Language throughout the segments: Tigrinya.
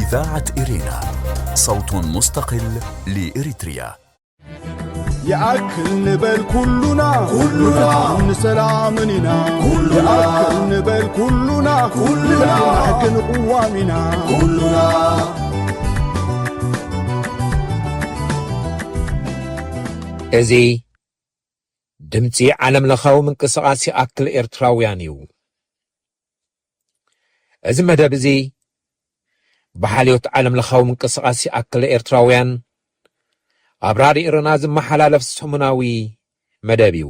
إذاعة إرينا، صوت مستقل لإريتريا. يأكل نبل كلنا، كلنا. نسلام نينا. كلنا. يأكل نبل كلنا، كلنا. نحكي نقوامنا. كلنا. እዚ ድምጺ ዓለም ለኻዊ ምንቅስቓስ ይኣክል ኤርትራውያን እዩ። እዚ መደብ እዚ ብሓልዮት ዓለም ለኻዊ ምንቅስቓስ ይኣክል ኤርትራውያን ኣብ ራድዮ ኤረና ዝመሓላለፍ ሰሙናዊ መደብ እዩ።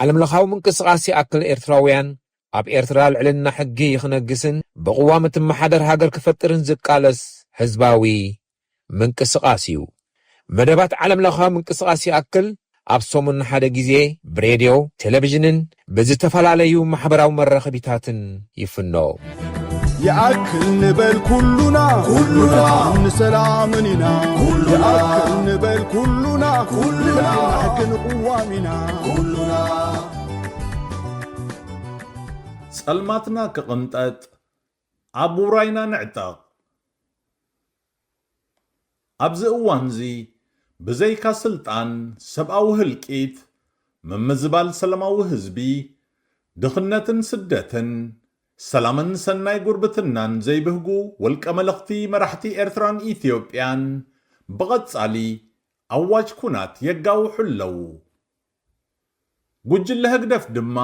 ዓለም ለኻዊ ምንቅስቓስ ይኣክል ኤርትራውያን ኣብ ኤርትራ ልዕልና ሕጊ ክነግስን ብቕዋም እትመሓደር ሃገር ክፈጥርን ዝቃለስ ህዝባዊ ምንቅስቓስ እዩ። መደባት ዓለም ለኻዊ ምንቅስቓስ ይኣክል ኣብ ሰሙን ሓደ ግዜ ብሬድዮ፣ ቴሌቪዥንን ብዝተፈላለዩ ማሕበራዊ መራኸቢታትን ይፍኖ። يأكل نبل كلنا، كلنا. نسلام نينا. كلنا. يأكل نبل كلنا، كلنا. نحكي نقوامنا. كلنا. ጸልማትና ክቕንጠጥ፣ ኣብ ውራይና ንዕጠቕ። ኣብዚ እዋንዚ ብዘይካ ስልጣን፣ ሰብኣዊ ህልቂት፣ ምምዝባል ሰላማዊ ህዝቢ፣ ድኽነትን ስደትን፣ ሰላምን ሰናይ ጉርብትናን ዘይብህጉ ውልቀ መለኽቲ መራሕቲ ኤርትራን ኢትዮጵያን ብቐጻሊ ኣዋጅ ኩናት የጋውሑ ኣለዉ። ጉጅለ ህግደፍ ድማ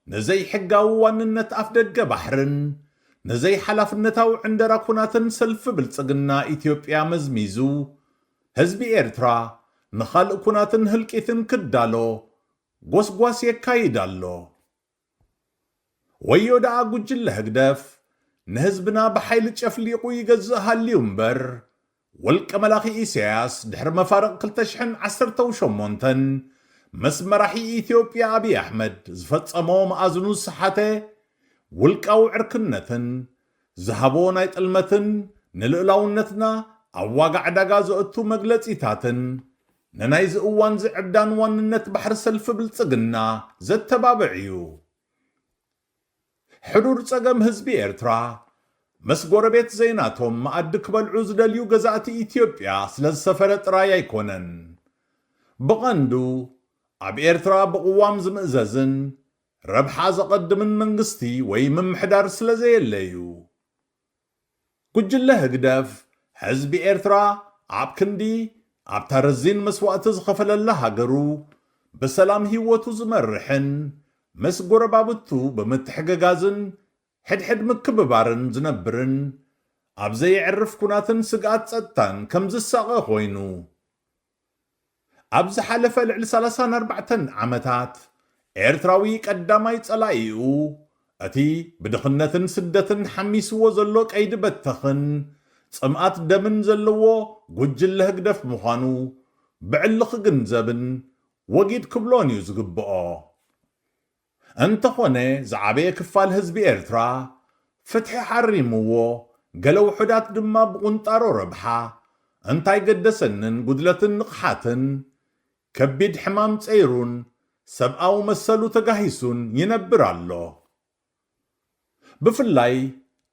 ንዘይሕጋዊ ዋንነት ኣፍደገ ባሕርን ንዘይሓላፍነታዊ ዕንደራ ኩናትን ሰልፊ ብልጽግና ኢትዮጵያ መዝሚዙ፣ ህዝቢ ኤርትራ ንኻልእ ኩናትን ህልቂትን ክዳሎ ጎስጓስ የካይድ ኣሎ። ወዮ ደኣ ጉጅለ ህግደፍ ንህዝብና ብሓይሊ ጨፍሊቑ ይገዝእ ሃልዩ እምበር፣ ውልቀ መላኺ ኢሳያስ ድሕሪ መፋርቕ ክልተ ሽሕን ዓሰርተው ሸሞንተን ምስ መራሒ ኢትዮጵያ ኣብይ ኣሕመድ ዝፈጸሞ መኣዝኑ ዝሰሓተ ውልቃዊ ዕርክነትን ዝሃቦ ናይ ጥልመትን ንልኡላውነትና ኣብ ዋጋ ዕዳጋ ዘእቱ መግለጺታትን ንናይዚ እዋንዚ ዕብዳን ዋንነት ባሕሪ ሰልፊ ብልጽግና ዘተባብዕ እዩ። ሕዱር ጸገም ህዝቢ ኤርትራ ምስ ጎረቤት ዘይናቶም መኣዲ ክበልዑ ዝደልዩ ገዛእቲ ኢትዮጵያ ስለ ዝሰፈረ ጥራይ ኣይኮነን። ብቐንዱ ኣብ ኤርትራ ብቕዋም ዝምእዘዝን ረብሓ ዘቐድምን መንግስቲ ወይ ምምሕዳር ስለ ዘየለ እዩ። ጉጅለ ህግደፍ፣ ህዝቢ ኤርትራ ኣብ ክንዲ ኣብታ ረዚን መስዋእቲ ዝኸፈለላ ሃገሩ ብሰላም ህይወቱ ዝመርሕን ምስ ጎረባብቱ ብምትሕግጋዝን ሕድሕድ ምክብባርን ዝነብርን ኣብ ዘየዕርፍ ኩናትን ስግኣት ጸጥታን ከም ዝሳቐ ኮይኑ፣ ኣብ ዝሓለፈ ልዕሊ ሰላሳን ኣርባዕተን ዓመታት ኤርትራዊ ቀዳማይ ጸላኢኡ እቲ ብድኽነትን ስደትን ሓሚስዎ ዘሎ ቀይዲ በተኽን ጽምኣት ደምን ዘለዎ ጉጅለ ህግደፍ ምዃኑ ብዕሊ ክግንዘብን ወጊድ ክብሎን እዩ ዝግብኦ። እንተኾነ ዝዓበየ ክፋል ህዝቢ ኤርትራ ፍትሒ ሓሪምዎ፣ ገለ ውሑዳት ድማ ብቁንጣሮ ረብሓ እንታይ ገደሰንን ጉድለትን ንቕሓትን ከቢድ ሕማም ጸይሩን ሰብኣዊ መሰሉ ተጋሂሱን ይነብር ኣሎ። ብፍላይ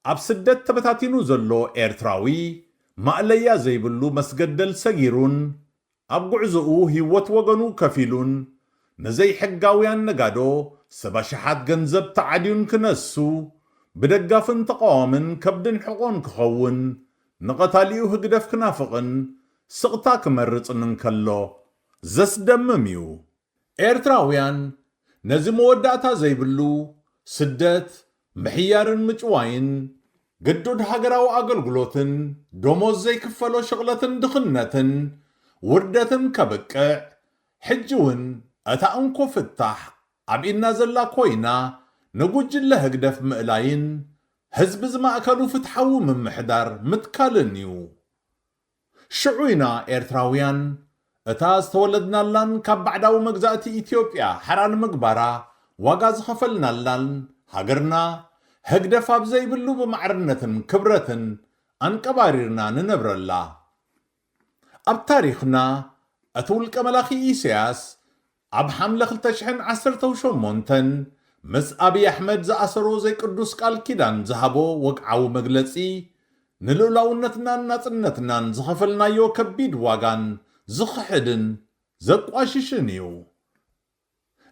ኣብ ስደት ተበታቲኑ ዘሎ ኤርትራዊ ማእለያ ዘይብሉ መስገደል ሰጊሩን ኣብ ጉዕዞኡ ህይወት ወገኑ ከፊሉን ንዘይሕጋውያን ነጋዶ ሰብ ኣሽሓት ገንዘብ ተዓድዩን ክነሱ ብደጋፍን ተቓዋምን ከብድን ሕቖን ክኸውን ንቐታሊኡ ህግደፍ ክናፍቕን ስቕታ ክመርጽን እንከሎ ዘስደምም እዩ። ኤርትራውያን ነዚ መወዳእታ ዘይብሉ ስደት፣ ምሕያርን ምጭዋይን፣ ግዱድ ሃገራዊ ኣገልግሎትን፣ ደሞዝ ዘይክፈሎ ሽቕለትን ድኽነትን፣ ውርደትን ከብቅዕ፣ ሕጂ እውን እታ እንኮ ፍታሕ ኣብ ኢድና ዘላ ኮይና፣ ንጉጅለ ህግደፍ ምእላይን ህዝቢ ዝማእከሉ ፍትሓዊ ምምሕዳር ምትካልን እዩ። ሽዑ ኢና ኤርትራውያን እታ ዝተወለድናላን ካብ ባዕዳዊ መግዛእቲ ኢትዮጵያ ሓራ ንምግባራ ዋጋ ዝኸፈልናላን ሃገርና ህግደፍ ኣብ ዘይብሉ ብማዕርነትን ክብረትን ኣንቀባሪርና ንነብረላ። ኣብ ታሪኽና እቲ ውልቀ መላኺ ኢሳያስ ኣብ ሓምለ ክልተ ሽሕን ዓሰርተው ሸሞንተን ምስ ኣብይ ኣሕመድ ዝኣሰሮ ዘይቅዱስ ቃል ኪዳን ዝሃቦ ወግዓዊ መግለጺ፣ ንልኡላውነትናን ናጽነትናን ዝኸፈልናዮ ከቢድ ዋጋን ዝኽሕድን ዘቋሽሽን እዩ።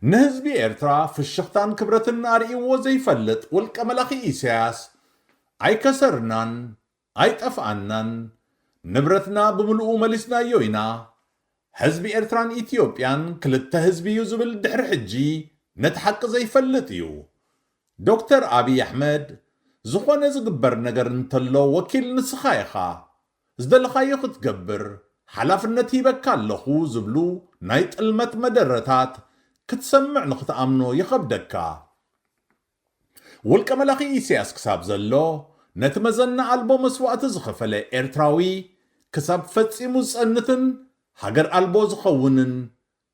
ንህዝቢ ኤርትራ ፍሽኽታን ክብረትን ኣርእይዎ ዘይፈልጥ ውልቀ መላኺ ኢሳያስ፣ ኣይከሰርናን ኣይጠፍኣናን፣ ንብረትና ብምልኡ መሊስናዮ ኢና፣ ህዝቢ ኤርትራን ኢትዮጵያን ክልተ ህዝቢ እዩ ዝብል ድሕሪ ሕጂ ነቲ ሓቂ ዘይፈልጥ እዩ። ዶክተር ኣብይ ኣሕመድ፣ ዝኾነ ዝግበር ነገር እንተሎ ወኪል ንስኻ ኢኻ። ዝደለኻዮ ክትገብር ሓላፍነት ሂበካ ኣለኹ ዝብሉ ናይ ጥልመት መደረታት ክትሰምዕ ንኽትኣምኖ ይኸብደካ። ውልቀ መላኺ ኢሳያስ ክሳብ ዘሎ፣ ነቲ መዘና ኣልቦ መስዋእቲ ዝኸፈለ ኤርትራዊ ክሳብ ፈጺሙ ዝጸንትን ሃገር ኣልቦ ዝኸውንን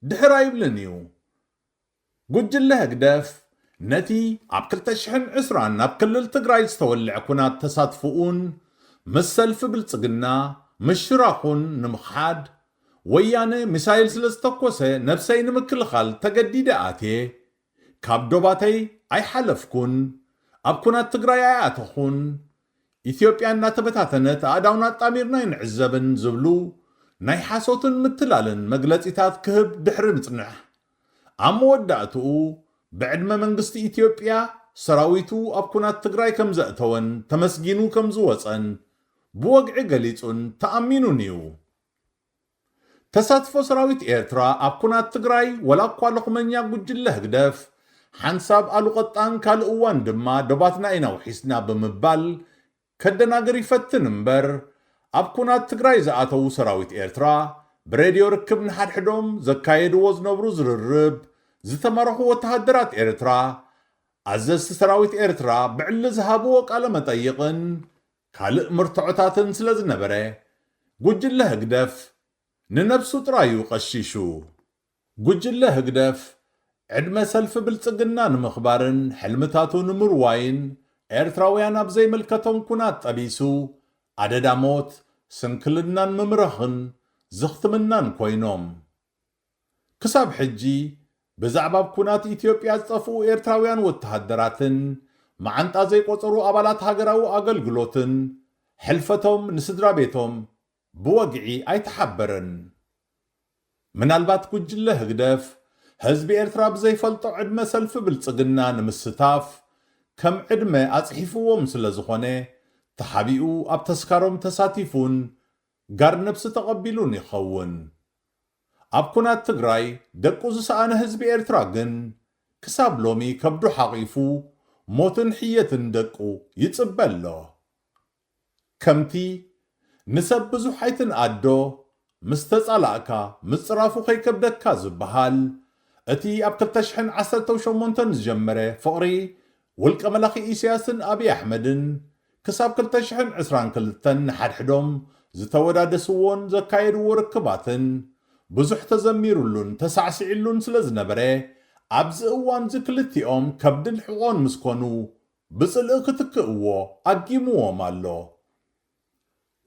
ድሕር ኣይብልን እዩ። ጉጅለ ህግደፍ ነቲ ኣብ ክልተ ሽሕን ዕስራን ናብ ክልል ትግራይ ዝተወልዐ ኩናት ተሳትፎኡን ምስ ሰልፊ ብልጽግና ምሽራኹን ንምኽሓድ፣ ወያነ ሚሳይል ስለ ዝተኮሰ ነብሰይ ንምክልኻል ተገዲደ ኣትየ፣ ካብ ዶባተይ ኣይሓለፍኩን፣ ኣብ ኩናት ትግራይ ኣይኣተኹን፣ ኢትዮጵያ እናተበታተነት ኣእዳውና ኣጣሚርና ኣይንዕዘብን ዝብሉ ናይ ሓሶትን ምትላልን መግለጺታት ክህብ ድሕሪ ምጽንሕ፣ ኣብ መወዳእትኡ ብዕድመ መንግስቲ ኢትዮጵያ ሰራዊቱ ኣብ ኩናት ትግራይ ከም ዘእተወን ተመስጊኑ ከም ዝወጸን ብወግዒ ገሊጹን ተኣሚኑን እዩ። ተሳትፎ ሰራዊት ኤርትራ ኣብ ኩናት ትግራይ፣ ወላ እኳ ሎኽመኛ ጉጅለ ህግደፍ ሓንሳብ ኣሉቐጣን ካልእ እዋን ድማ ዶባትና ኢና ውሒስና ብምባል ከደናግር ይፈትን እምበር፣ ኣብ ኩናት ትግራይ ዝኣተዉ ሰራዊት ኤርትራ ብሬድዮ ርክብ ንሓድሕዶም ዘካየድዎ ዝነብሩ ዝርርብ፣ ዝተማረኹ ወተሃደራት ኤርትራ፣ ኣዘዝቲ ሰራዊት ኤርትራ ብዕሊ ዝሃብዎ ቃለ መጠይቕን ካልእ ምርትዖታትን ስለ ዝነበረ፣ ጉጅለ ህግደፍ ንነብሱ ጥራይ እዩ ቀሺሹ። ጉጅለ ህግደፍ ዕድመ ሰልፊ ብልጽግና ንምኽባርን ሕልምታቱ ንምርዋይን ኤርትራውያን ኣብ ዘይምልከቶም ኩናት ጠቢሱ ኣደዳ ሞት፣ ስንክልናን ምምራኽን ዝኽትምናን ኮይኖም። ክሳብ ሕጂ ብዛዕባ ኣብ ኩናት ኢትዮጵያ ዝጠፍኡ ኤርትራውያን ወተሃደራትን መዓንጣ ዘይቆጸሩ ኣባላት ሃገራዊ ኣገልግሎትን ሕልፈቶም ንስድራ ቤቶም ብወግዒ ኣይተሓበረን። ምናልባት ጉጅለ ህግደፍ ህዝቢ ኤርትራ ብዘይፈልጦ ዕድመ ሰልፊ ብልጽግና ንምስታፍ ከም ዕድመ ኣጽሒፍዎም ስለ ዝኾነ፣ ተሓቢኡ ኣብ ተስካሮም ተሳቲፉን ጋር ነብሲ ተቐቢሉን ይኸውን። ኣብ ኩናት ትግራይ ደቁ ዝሰኣነ ህዝቢ ኤርትራ ግን ክሳብ ሎሚ ከብዱ ሓቒፉ ሞትን ሕየትን ደቁ ይጽበ ኣሎ። ከምቲ ንሰብ ብዙሕ ኣይትንኣዶ፣ ምስ ተጻላእካ ምጽራፉ ከይከብደካ ዝበሃል፣ እቲ ኣብ ክልተ ሽሕን ዓሰርተ ሸሞንተን ዝጀመረ ፍቕሪ ውልቀ መላኺ ኢሳያስን ኣብይ ኣሕመድን ክሳብ ክልተ ሽሕን ዕስራን ክልተን ንሓድሕዶም ዝተወዳደስዎን ዘካየድዎ ርክባትን ብዙሕ ተዘሚሩሉን ተሳዕሲዕሉን ስለ ዝነበረ፣ ኣብዚ እዋንዚ ክልቲኦም ከብድን ሕቖን ምስ ኮኑ ብጽልኢ ክትክእዎ ኣጊምዎም ኣሎ።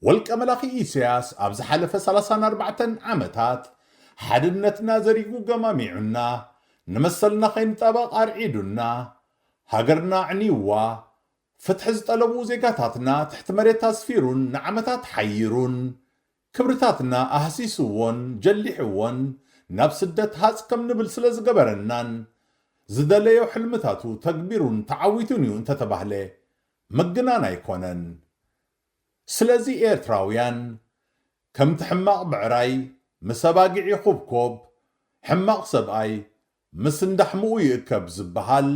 ወልቀ መላኺ ኢሳያስ ኣብ ዝሓለፈ ሰላሳን ኣርባዕተን ዓመታት ሓድነትና ዘሪጉ ገማሚዑና፣ ንመሰልና ከይንጣበቕ ኣርዒዱና፣ ሃገርና ኣዕንይዋ፣ ፍትሒ ዝጠለቡ ዜጋታትና ትሕቲ መሬት ኣስፊሩን ንዓመታት ሓይሩን፣ ክብርታትና ኣህሲስዎን ጀሊሕዎን ናብ ስደት ሃጽ ከም ንብል ስለ ዝገበረናን ዝደለዮ ሕልምታቱ ተግቢሩን ተዓዊቱን እዩ እንተተባህለ ምግናን ኣይኮነን። ስለዚ ኤርትራውያን ከምቲ ሕማቕ ብዕራይ ምስ ኣባጊዕ ይኹብኮብ፣ ሕማቕ ሰብኣይ ምስ እንዳሕምኡ ይእከብ ዝበሃል፣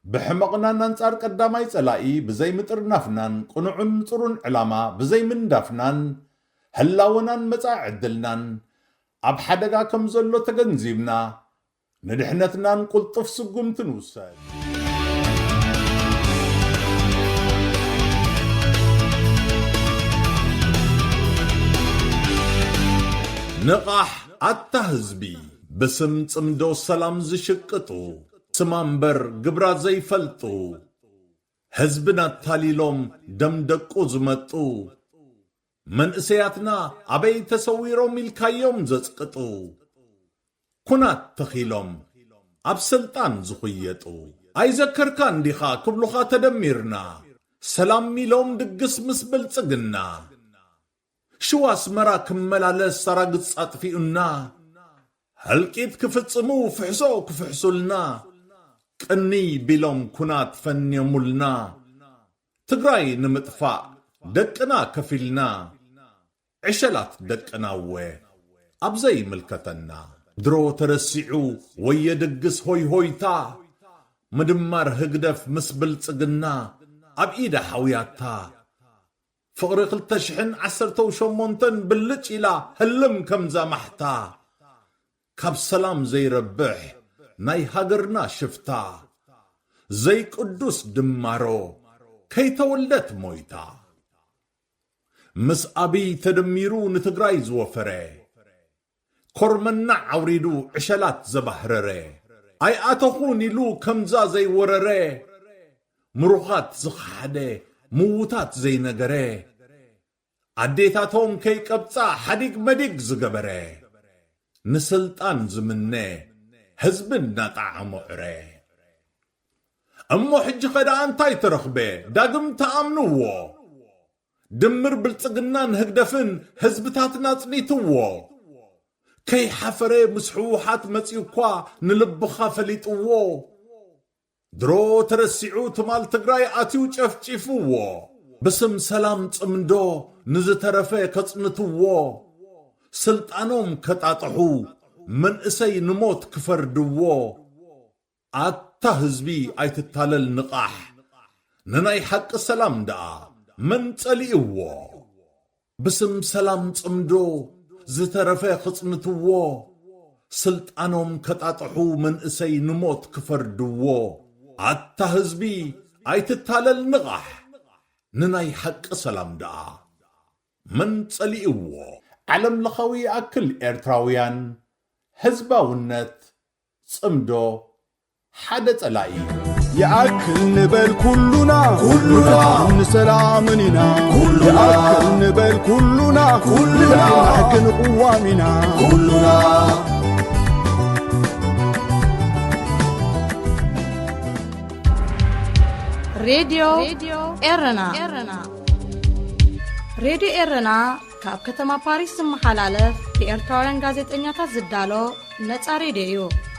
ብሕመቕናን ኣንጻር ቀዳማይ ጸላኢ ብዘይ ምጥርናፍናን ቅኑዕን ንጹርን ዕላማ ብዘይ ምንዳፍናን፣ ህላወናን መጻኢ ዕድልናን ኣብ ሓደጋ ከም ዘሎ ተገንዚብና፣ ንድሕነትናን ቅልጡፍ ስጉምቲ ንውሰድ። ንቓሕ ኣታ ህዝቢ፣ ብስም ጽምዶ ሰላም ዝሽቅጡ፣ ስማ እምበር ግብራ ዘይፈልጡ፣ ህዝብና ኣታሊሎም ደም ደቁ ዝመጡ፣ መንእሰያትና ኣበይ ተሰዊሮም ኢልካዮም ዘጽቅጡ፣ ኩናት ተኺሎም ኣብ ስልጣን ዝኹየጡ፣ ኣይዘከርካን ዲኻ ክብሉኻ ተደሚርና፣ ሰላም ኢሎም ድግስ ምስ ብልጽግና። ሽዋ ኣስመራ ክመላለስ ኣራግጽ ኣጥፊኡና፣ ህልቂት ክፍጽሙ ፍሕሶ ክፍሕሱልና፣ ቅኒ ቢሎም ኩናት ፈንዮሙልና። ትግራይ ንምጥፋእ ደቅና ከፊልና፣ ዕሸላት ደቅናወ ኣብ ዘይምልከተና። ድሮ ተረሲዑ ወየ ድግስ ሆይ ሆይታ፣ ምድማር ህግደፍ ምስ ብልጽግና ኣብ ኢዳ ሓውያታ። ፍቕሪ ክልተ ሽሕን ዓሰርተው ሸሞንተን ብልጭ ኢላ ህልም ከምዛ ማሕታ። ካብ ሰላም ዘይረብሕ ናይ ሃገርና ሽፍታ፣ ዘይቅዱስ ድማሮ ከይተወልደት ሞይታ። ምስ ኣብይ ተደሚሩ ንትግራይ ዝወፈረ፣ ኮርመናዕ ኣውሪዱ ዕሸላት ዘባህረረ፣ ኣይኣተኹን ኢሉ ከምዛ ዘይወረረ፣ ምሩኻት ዝኸሓደ፣ ምዉታት ዘይነገረ፣ ኣዴታቶም ከይቀብጻ ሓዲግ መዲግ ዝገበረ፣ ንስልጣን ዝምነ፣ ህዝቢ እናጠዓሞ ዕረ። እሞ ሕጂ ኸ ደኣ እንታይ ተረኽበ? ዳግም ተኣምንዎ። ድምር ብልጽግናን ህግደፍን ህዝብታትና ኣጽኒትዎ። ከይሓፈረ ምስ ህወሓት መጺኡ እኳ ንልብኻ ፈሊጥዎ። ድሮ ተረሲዑ ትማል ትግራይ ኣትዩ ጨፍጪፍዎ። ብስም ሰላም ጽምዶ ንዝተረፈ ከጽንትዎ። ስልጣኖም ከጣጥሑ መንእሰይ ንሞት ክፈርድዎ። ኣታ ህዝቢ ኣይትታለል ንቓሕ። ንናይ ሓቂ ሰላም ደኣ መን ጸሊእዎ? ብስም ሰላም ጽምዶ ዝተረፈ ክጽንትዎ። ስልጣኖም ከጣጥሑ መንእሰይ ንሞት ክፈርድዎ። ኣታ ህዝቢ ኣይትታለል ንቓሕ። ንናይ ሓቂ ሰላም ደኣ መን ጸሊእዎ? ዓለም ለኻዊ ይኣክል ኤርትራውያን ህዝባውነት ጽምዶ ሓደ ጸላኢ። ይኣክል ንበል ኩሉና፣ ኩሉና። ንሰላምን ኢና፣ ኩሉና። ይኣክል ንበል ኩሉና፣ ኩሉና። ንሓቂ ንቅዋም ኢና፣ ኩሉና። ሬድዮ ኤረና። ሬድዮ ኤረና ካብ ከተማ ፓሪስ ዝመሓላለፍ ብኤርትራውያን ጋዜጠኛታት ዝዳሎ ነጻ ሬድዮ እዩ።